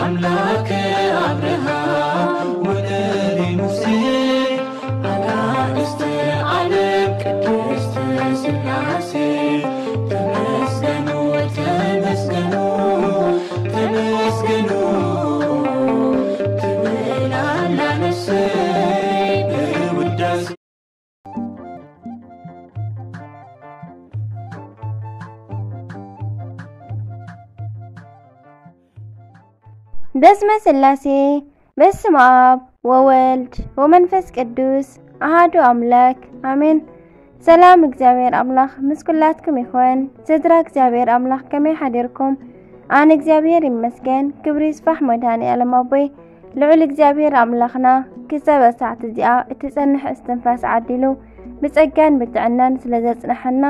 ኣምላክ ኣብርሃም ወነቢ ሙሴ ኣናእስተ ዓለም ቅድስት ስላሴ ተመስገኑ ተመስገኑ ተመስገኑ ትብል ኣላ ነፍሰይ ብውዳሴ። በስመ ስላሴ በስመ ኣብ ወወልድ ወመንፈስ ቅዱስ ኣሃዱ ኣምላክ ኣሜን። ሰላም እግዚኣብሔር ኣምላኽ ምስ ኩላትኩም ይኹን። ስድራ እግዚኣብሔር ኣምላኽ ከመይ ሓዲርኩም? ኣነ እግዚኣብሔር ይመስገን፣ ክብሪ ይስፋሕ መድኃኔ ዓለም ኣቦይ። ልዑል እግዚኣብሔር ኣምላኽና ክሳብ ሳዕቲ እዚኣ እትጸንሕ እስትንፋስ ዓዲሉ ብጸጋን ብጥዕናን ስለ ዘጽንሐና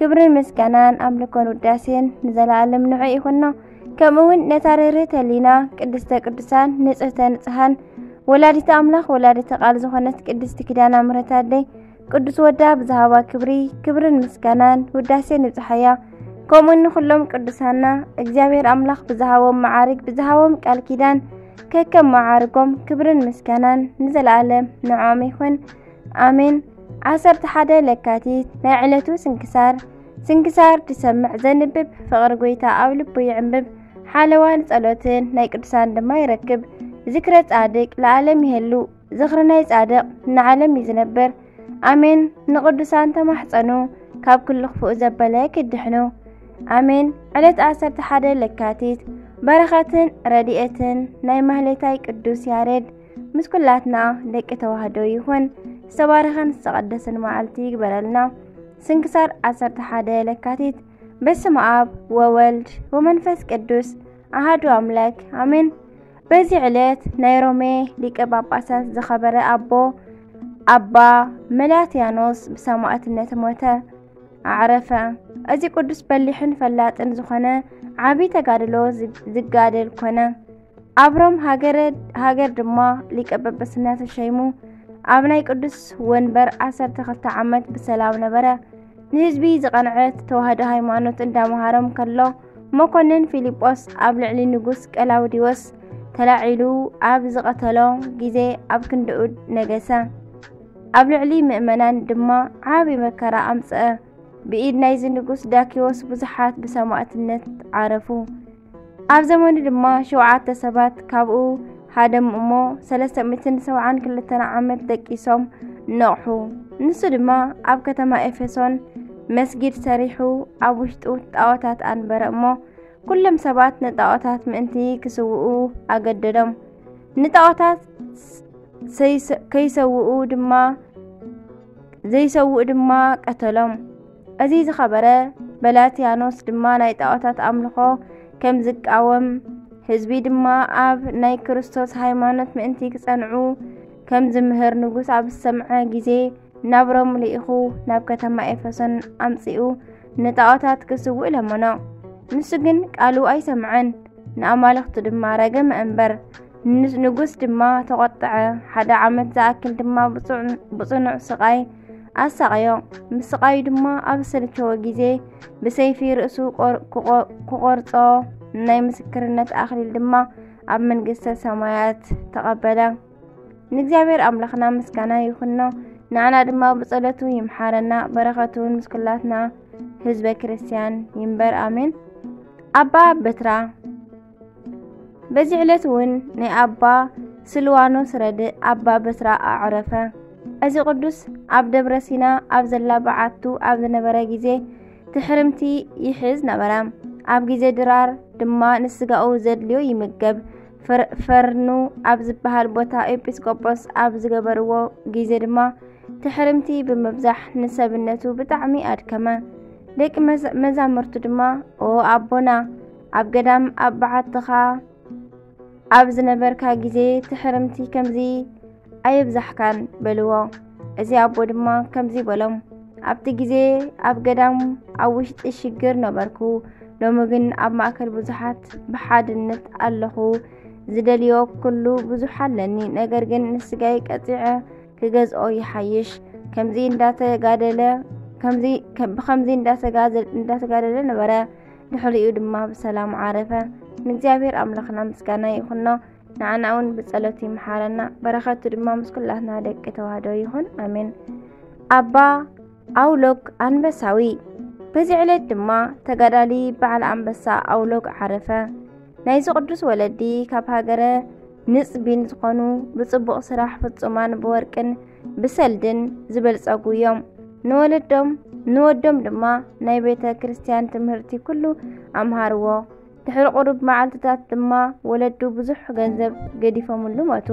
ክብርን ምስጋናን ኣምልኮን ውዳሴን ንዘለኣለም ንዑ ይኹኖ። ከምኡ እውን ነታ ርህርህተ ህሊና ቅድስተ ቅዱሳን ንጽህተ ንጽሃን ወላዲተ ኣምላኽ ወላዲተ ቃል ዝኾነት ቅድስቲ ኪዳነ ምሕረት ኣደይ ቅዱስ ወዳ ብዝሃባ ክብሪ ክብርን ምስጋናን ውዳሴን ይብጽሓያ። ከምኡ ንኹሎም ቅዱሳና እግዚኣብሔር ኣምላኽ ብዝሃቦም መዓርግ ብዝሃቦም ቃል ኪዳን ከከም መዓርጎም ክብርን ምስጋናን ንዘለኣለም ንዖም ይኹን ኣሜን። ዓሰርተ ሓደ ለካቲት ናይ ዕለቱ ስንክሳር። ስንክሳር ድሰምዕ ዘንብብ ፍቕሪ ጎይታ ኣብ ልቡ ይዕንብብ። ሓለዋን ጸሎትን ናይ ቅዱሳን ድማ ይረክብ። ዝክረ ጻድቅ ለዓለም ይሄሉ። ዝኽሪ ናይ ጻድቕ ንዓለም እዩ ዝነብር። ኣሜን። ንቕዱሳን ተማሕጸኑ ካብ ኩሉ ክፉእ ዘበለ ክድሕኑ። ኣሜን። ዕለት ዓሰርተ ሓደ ለካቲት በረኸትን ረድኤትን ናይ ማህሌታይ ቅዱስ ያሬድ ምስ ኩላትና ደቂ ተዋህዶ ይኹን። ዝተባረኸን ዝተቐደሰን መዓልቲ ይግበረልና። ስንክሳር ዓሰርተ ሓደ ለካቲት። በስመ ኣብ ወወልድ ወመንፈስ ቅዱስ ኣሃዱ ኣምላክ ኣሜን። በዚ ዕለት ናይ ሮሜ ሊቀ ጳጳሳት ዝኸበረ ኣቦ ኣባ መላትያኖስ ብሰማዕትነት ሞተ፣ ኣዕረፈ። እዚ ቅዱስ በሊሕን ፈላጥን ዝኾነ ዓቢ ተጋድሎ ዝጋደል ኮነ። ኣብ ሮም ሃገር ድማ ሊቀ ጳጳስና ተሸይሙ ኣብ ናይ ቅዱስ ወንበር ዓሰርተ ክልተ ዓመት ብሰላም ነበረ። ንህዝቢ ዝቐንዐት ተዋህዶ ሃይማኖት እንዳመሃሮም ከሎ መኮንን ፊልጶስ ኣብ ልዕሊ ንጉስ ቀላውዲዎስ ተላዒሉ ኣብ ዝቐተሎ ግዜ ኣብ ክንድኡ ነገሰ። ኣብ ልዕሊ ምእመናን ድማ ዓቢ መከራ ኣምጽአ። ብኢድ ናይዚ ንጉስ ዳኪዎስ ብዙሓት ብሰማእትነት ዓረፉ። ኣብ ዘመኑ ድማ ሸውዓተ ሰባት ካብኡ ሃደሙ እሞ ሰለስተ ሚእትን ሰብዓን ክልተን ዓመት ደቂሶም ነቕሑ። ንሱ ድማ ኣብ ከተማ ኤፌሶን መስጊድ ሰሪሑ ኣብ ውሽጡ ጣዖታት ኣንበረ እሞ ኩሎም ሰባት ንጣዖታት ምእንቲ ክስውኡ ኣገደዶም። ንጣዖታት ከይሰውኡ ድማ ዘይሰውኡ ድማ ቀተሎም። እዚ ዝኸበረ በላትያኖስ ድማ ናይ ጣዖታት ኣምልኾ ከም ዝቃወም ህዝቢ ድማ ኣብ ናይ ክርስቶስ ሃይማኖት ምእንቲ ክጸንዑ ከም ዝምህር ንጉስ ኣብ ዝሰምዐ ግዜ ናብ ሮም ልኢኹ ናብ ከተማ ኤፌሶን ኣምጺኡ ንጣዖታት ክስውእ ለመኖ። ንሱ ግን ቃሉ ኣይሰምዐን። ንኣማልኽቱ ድማ ረገመ እምበር። ንጉስ ድማ ተቖጥዐ። ሓደ ዓመት ዝኣክል ድማ ብጽኑዕ ስቓይ ኣሳቐዮ። ምስቓዩ ድማ ኣብ ዝሰልቸዎ ግዜ ብሰይፊ ርእሱ ክቖርጾ ናይ ምስክርነት ኣኽሊል ድማ ኣብ መንግስተ ሰማያት ተቐበለ። ንእግዚኣብሔር ኣምላኽና ምስጋና ይኹኖ። ንዓና ድማ ብጸሎቱ ይምሓረና፣ በረኸቱ እውን ምስ ኩላትና ህዝበ ክርስቲያን ይንበር፣ ኣሜን። ኣባ በትራ። በዚ ዕለት እውን ናይ ኣባ ስልዋኖስ ረድእ ኣባ በትራ ኣዕረፈ። እዚ ቅዱስ ኣብ ደብረ ሲና ኣብ ዘላ በዓቱ ኣብ ዝነበረ ግዜ ትሕርምቲ ይሕዝ ነበረ። ኣብ ግዜ ድራር ድማ ንስጋኡ ዘድልዮ ይምገብ። ፈርኑ ኣብ ዝበሃል ቦታ ኤጲስቆጶስ ኣብ ዝገበርዎ ግዜ ድማ ትሕርምቲ ብምብዛሕ ንሰብነቱ ብጣዕሚ ኣድከመ። ደቂ መዛምርቱ ድማ ኦ ኣቦና ኣብ ገዳም ኣብ በዓትኻ ኣብ ዝነበርካ ግዜ ትሕርምቲ ከምዚ ኣየብዛሕካን በልዎ። እዚ ኣቦ ድማ ከምዚ በሎም፣ ኣብቲ ግዜ ኣብ ገዳም ኣብ ውሽጢ ሽግር ነበርኩ፣ ሎሚ ግን ኣብ ማእከል ብዙሓት ብሓድነት ኣለኹ። ዝደልዮ ኩሉ ብዙሕ ኣለኒ፣ ነገር ግን ንስጋይ ቀጺዐ ክገዝኦ ይሓይሽ። ከምዚ እንዳተጋደለ ከምዚ ብከምዚ እንዳተጋደለ ነበረ። ድሕሪኡ ድማ ብሰላም ዓረፈ። ንእግዚኣብሔር ኣምላኽና ምስጋና ይኹኖ። ንዓና እውን ብጸሎት ይምሓረና። በረኸቱ ድማ ምስ ኩላትና ደቂ ተዋህዶ ይኹን። ኣሜን። ኣባ ኣውሎግ ኣንበሳዊ። በዚ ዕለት ድማ ተጋዳሊ በዓል ኣንበሳ ኣውሎግ ዓረፈ። ናይዚ ቅዱስ ወለዲ ካብ ሃገረ ንጽቢን ዝኾኑ ብጽቡቕ ስራሕ ፍጹማን ብወርቅን ብሰልድን ዝበልጸጉ እዮም። ንወለዶም ንወዶም ድማ ናይ ቤተ ክርስቲያን ትምህርቲ ኩሉ ኣምሃርዎ። ድሕሪ ቁሩብ መዓልትታት ድማ ወለዱ ብዙሕ ገንዘብ ገዲፎምሉ ሞቱ።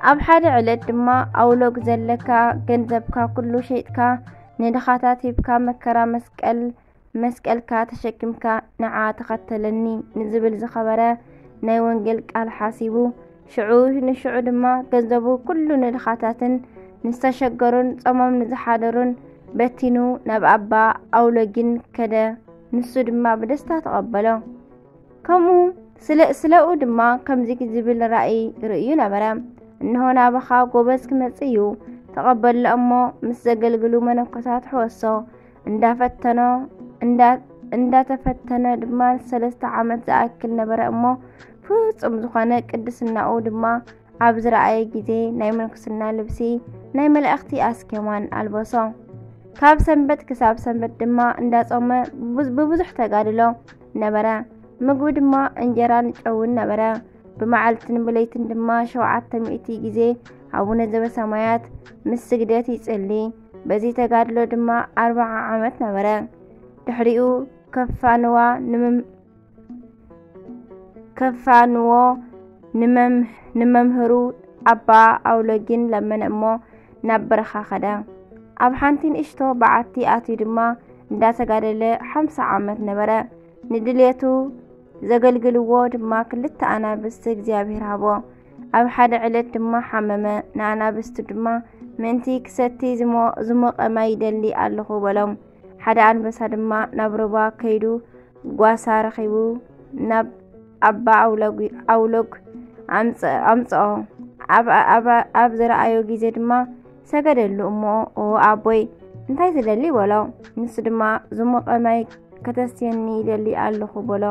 ኣብ ሓደ ዕለት ድማ ኣውሎግ ዘለካ ገንዘብካ ኩሉ ሸይጥካ ንድኻታት ሂብካ መከራ መስቀል መስቀልካ ተሸኪምካ ንዓ ተኸተለኒ ንዝብል ዝኸበረ ናይ ወንጌል ቃል ሓሲቡ ሽዑ ንሽዑ ድማ ገንዘቡ ኩሉ ንድኻታትን ንዝተሸገሩን ጾሞም ንዝሓደሩን በቲኑ ናብ ኣባ ኣውሎጊን ከደ። ንሱ ድማ ብደስታ ተቐበሎ። ከምኡ ስለ ስለኡ ድማ ከምዚ ዝብል ራእይ ርእዩ ነበረ። እንሆ ናባኻ ጎበዝ ክመጽእ እዩ፣ ተቐበሎ እሞ ምስ ዘገልግሉ መነኮሳት ሕወሶ። እንዳፈተኖ እንዳ እንዳተፈተነ ድማ ሰለስተ ዓመት ዝኣክል ነበረ እሞ ፍጹም ዝኾነ ቅድስናኡ ድማ ኣብ ዝረኣየ ግዜ ናይ ምንኩስና ልብሲ ናይ መላእኽቲ ኣስኬማን ኣልበሶ። ካብ ሰንበት ክሳብ ሰንበት ድማ እንዳጾመ ብብዙ- ብብዙሕ ተጋድሎ ነበረ። ምግቡ ድማ እንጀራን ጨውን ነበረ። ብመዓልትን ብለይትን ድማ ሸውዓተ ሚእቲ ግዜ ኣቡነ ዘበሰማያት ምስ ስግደት ይጽሊ። በዚ ተጋድሎ ድማ ኣርብዓ ዓመት ነበረ። ድሕሪኡ ከፋንዋ ንምም ከፋንዎ ንመም- ንመምህሩ ኣባ ኣውሎጊን ለመነ እሞ ናብ በረኻ ከደ። ኣብ ሓንቲ ንእሽቶ በዓቲ ኣትዩ ድማ እንዳተጋደለ ሓምሳ ዓመት ነበረ። ንድልየቱ ዘገልግልዎ ድማ ክልተ ኣናብስቲ እግዚኣብሔር ሃቦ። ኣብ ሓደ ዕለት ድማ ሓመመ። ንኣናብስቱ ድማ ምእንቲ ክሰቲ ዝሞ- ዝሞቐ ማይ ይደሊ ኣለኹ በሎም። ሓደ ኣንበሳ ድማ ናብ ሩባ ከይዱ ጓሳ ረኺቡ ናብ ኣባ ኣውሎግ ኣውሎግ ኣምጽ- ኣምጽኦ። ኣብ ኣብ ኣብ ዝረኣዮ ግዜ ድማ ሰገደሉ እሞ ኦ ኣቦይ እንታይ ትደሊ በሎ። ንሱ ድማ ዝሞቐ ማይ ከተስየኒ ይደሊ ኣለኹ በሎ።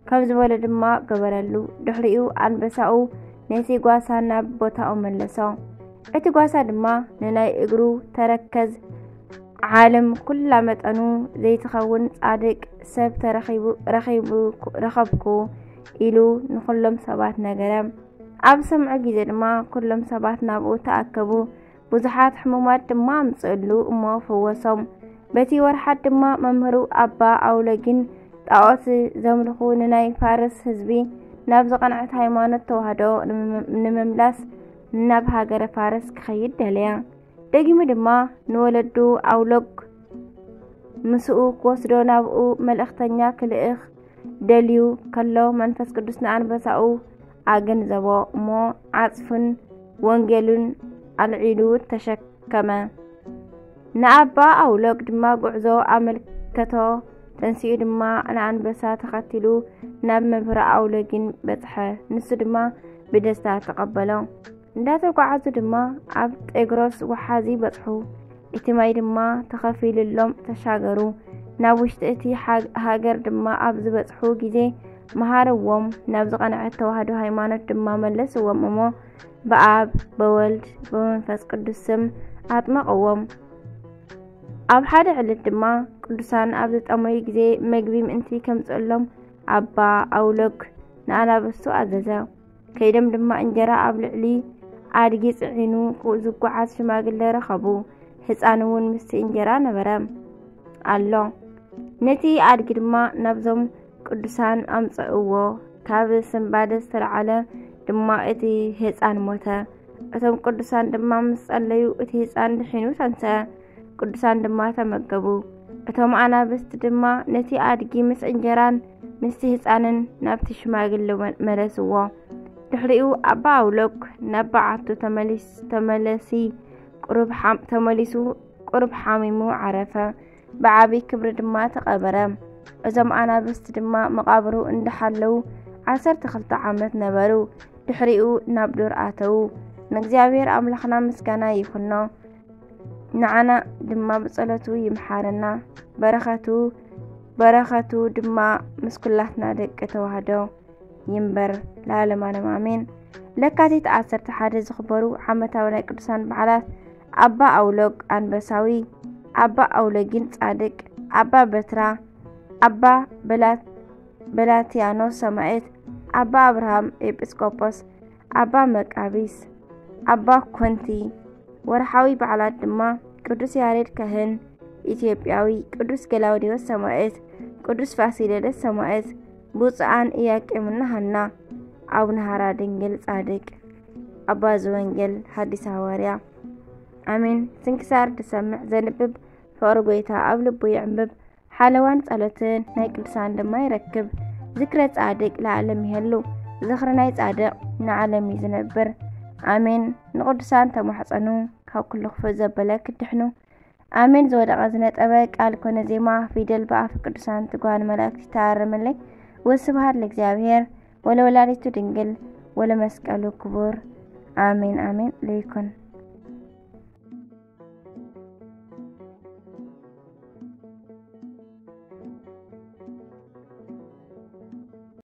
ከም ዝበሎ ድማ ገበረሉ። ድሕሪኡ ኣንበሳኡ ነቲ ጓሳ ናብ ቦታኡ መለሶ። እቲ ጓሳ ድማ ንናይ እግሩ ተረከዝ ዓለም ኩላ መጠኑ ዘይትኸውን ጻድቅ ሰብ ተረኺቡ ረኺቡ ረኸብኩ ኢሉ ንኹሎም ሰባት ነገረ። ኣብ ሰምዑ ግዜ ድማ ኩሎም ሰባት ናብኡ ተኣከቡ። ብዙሓት ሕሙማት ድማ ኣምጽእሉ እሞ ፈወሶም። በቲ ወርሓት ድማ መምህሩ ኣባ ኣውሎጊን ጣዖት ዘምልኹ ንናይ ፋርስ ህዝቢ ናብ ዝቐንዐት ሃይማኖት ተዋህዶ ንምም- ንምምላስ ናብ ሃገረ ፋርስ ክኸይድ ደለየ። ደጊሙ ድማ ንወለዱ ኣውሎግ ምስኡ ክወስዶ ናብኡ መልእኽተኛ ክልእኽ ደልዩ ከሎ መንፈስ ቅዱስ ንኣንበሳኡ ኣገንዘቦ እሞ ዓጽፍን ወንጌሉን ኣልዒሉ ተሸከመ። ንኣባ ኣውሎግ ድማ ጉዕዞ ኣመልከቶ። ተንሲኡ ድማ ንኣንበሳ ተኸቲሉ ናብ መምህሩ ኣውሎጊን በጽሐ። ንሱ ድማ ብደስታ ተቐበሎ። እንዳተጓዓዙ ድማ ኣብ ጤግሮስ ወሓዚ በጽሑ። እቲ ማይ ድማ ተኸፊሉሎም ተሻገሩ። ናብ ውሽጢ እቲ ሓ- ሃገር ድማ ኣብ ዝበጽሑ ግዜ መሃርዎም፣ ናብ ዝቐንዐት ተዋህዶ ሃይማኖት ድማ መለስዎም እሞ ብኣብ በወልድ በመንፈስ ቅዱስ ስም ኣጥመቕዎም። ኣብ ሓደ ዕለት ድማ ቅዱሳን ኣብ ዝጠመዩ ግዜ መግቢ ምእንቲ ከምጽእሎም ኣባ ኣውሎግ ንኣናብስቱ ኣዘዘ። ከይዶም ድማ እንጀራ ኣብ ልዕሊ ኣድጊ ጽዒኑ ዝጓዓዝ ሽማግለ ረኸቡ። ህጻን እውን ምስቲ እንጀራ ነበረ ኣሎ። ነቲ ኣድጊ ድማ ናብዞም ቅዱሳን ኣምጽእዎ። ካብ ስንባደ ዝተለዓለ ድማ እቲ ህጻን ሞተ። እቶም ቅዱሳን ድማ ምስ ጸለዩ እቲ ህጻን ድሒኑ ተንስአ። ቅዱሳን ድማ ተመገቡ። እቶም ኣናብስቲ ድማ ነቲ ኣድጊ ምስ እንጀራን ምስቲ ህጻንን ናብቲ ሽማግለ መ- መለስዎ። ድሕሪኡ ኣባ ኣውሎግ ናብ በዓቱ ተመሊስ- ተመለሲ ቁሩብ ሓም- ተመሊሱ ቁሩብ ሓሚሙ ዓረፈ። ብዓቢ ክብሪ ድማ ተቐበረ። እዞም ኣናብስቲ ድማ መቓብሩ እንዳሓለዉ ዓሰርተ ክልተ ዓመት ነበሩ። ድሕሪኡ ናብ ዱር ኣተዉ። ንእግዚኣብሔር ኣምላኽና ምስጋና ይኹኖ። ንዓና ድማ ብጸሎቱ ይምሓረና። በረኸቱ በረኸቱ ድማ ምስ ኩላትና ደቂ ተዋህዶ ይንበር ለዓለም ዓለም ኣሜን። ለካቲት ዓሰርተ ሓደ ዝኽበሩ ዓመታዊ ናይ ቅዱሳን በዓላት ኣባ ኣውሎግ ኣንበሳዊ፣ ኣባ ኣውሎጊን ጻድቅ፣ ኣባ በትራ፣ ኣባ በላቲያኖስ ሰማዕት፣ ኣባ ኣብርሃም ኤጲስቆጶስ፣ ኣባ መቃቢስ፣ ኣባ ኮንቲ። ወርሓዊ በዓላት ድማ ቅዱስ ያሬድ ካህን ኢትዮጵያዊ፣ ቅዱስ ገላውዴዎስ ሰማዕት፣ ቅዱስ ፋሲለደስ ሰማዕት፣ ብፁዓን ኢያቄምና ሃና፣ ኣቡነ ሃራ ድንግል ጻድቅ፣ ኣባ ዘወንጌል፣ ሓዲስ ሃዋርያ። ኣሜን። ስንክሳር ዝሰምዕ ዘንብብ ፍቕሪ ጎይታ ኣብ ልቡ ይዕንብብ። ሓለዋን ጸሎትን ናይ ቅዱሳን ድማ ይረክብ። ዝክረ ጻድቅ ለዓለም ይሄሉ። ዝኽሪ ናይ ጻድቅ ንዓለም እዩ ዝነብር። ኣሜን። ንቅዱሳን ተማሕጸኑ፣ ካብ ኩሉ ክፉእ ዘበለ ክድሕኑ። ኣሜን። ዝወደቐ ዝነጠበ ቃል ኮነ ዜማ ፊደል ብኣፍ ቅዱሳን ትጓን መላእክት ይተኣረመለይ። ወስብሃት ለእግዚኣብሔር ወለወላዲቱ ድንግል ወለመስቀሉ ክቡር። ኣሜን ኣሜን። ለይኩን